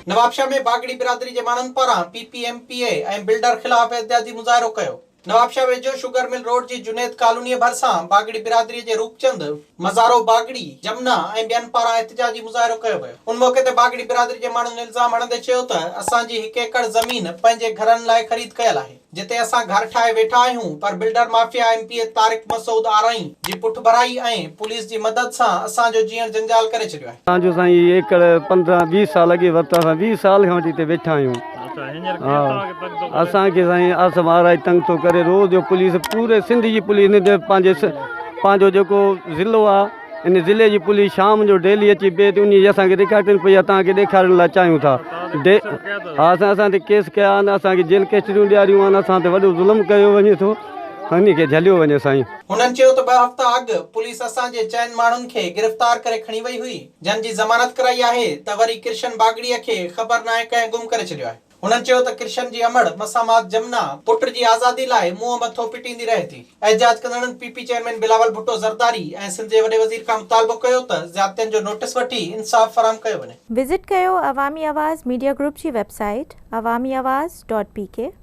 نوابشاهه ۾ باگڙي برادري جي ماڻهن پاران P P M P A ۽ builder خلاف احتجاجي مظاهرو ڪيو. نوابشاهه ويجهو شگر مل روڊ جي جنيد ڪالونيء ڀرسان باگڙي برادريء جي روپچند، مزارو باگڙي، جمنا ۽ ٻين پاران احتجاجي مظاهرو ڪيو ويو. ان موقعي تي باگڙي برادري جي ماڻهن الزام هڻندي چيو ته اسان جي هڪ ايڪڙ زمين پنهنجي گهرن لاء خريد ڪيل آهي، جتي اسان گهر ٺاهي ويٺا آهيون پر builder mafia M P A Tariq Masood Arain جي پٺڀرائي ۽ پوليس جي مدد سان اسان جو جيئڻ جنجال ڪري ڇڏيو آهي. اسان جو سائين هي ايڪڙ 15 20 سال اڳي ورتو اسان 20 سال کان وٺي هتي ويٺا آهيون. ها اسان کي سائين آصف آرائي تنگ ٿو ڪري روز جو پوليس پوري سنڌ جي پوليس ان پنهنجي پنهنجو جيڪو ضلعو آ ان ضلعي جي پوليس شام جو ڊيلي اچي بي تي انهي جي اسان کي رڪارڊنگ پئي آ تان کي ڏيکارڻ لاء چاهيون ٿا ڊي ها اسان اسان تي ڪيس ڪيا آهن اسان کي جيل ڪسٽڊيون ڏياريون آهن اسان تي وڏو ظلم ڪيو وڃي ٿو انهي کي جهليو وڃي سائين. هنن چيو ته ٻه هفتا اڳ پوليس اسان جي چئن ماڻهن کي گرفتار ڪري کڻي وئي هئي. جن جي ضمانت ڪرائي آهي ته وري ڪرشن باگڙيء کي خبر ناهي ڪنهن گم ڪري ڇڏيو آهي. هنن چيو ته ڪرشن جي امڙ مسامات جمنا پٽ جي آزادي لاء منهن مٿو پٽيندي رهي ٿي. احتجاج ڪندڙن P P chairman Bilawal Bhutto Zardari ۽ Sindh جي وڏي وزير کان مطالبو ڪيو ته زيادتين جو نوٽيس وٺي انصاف فراهم ڪيو وڃي. وزٽ ڪيو عوامي آواز ميڊيا گروپ جي website Awami Awaz dot P K.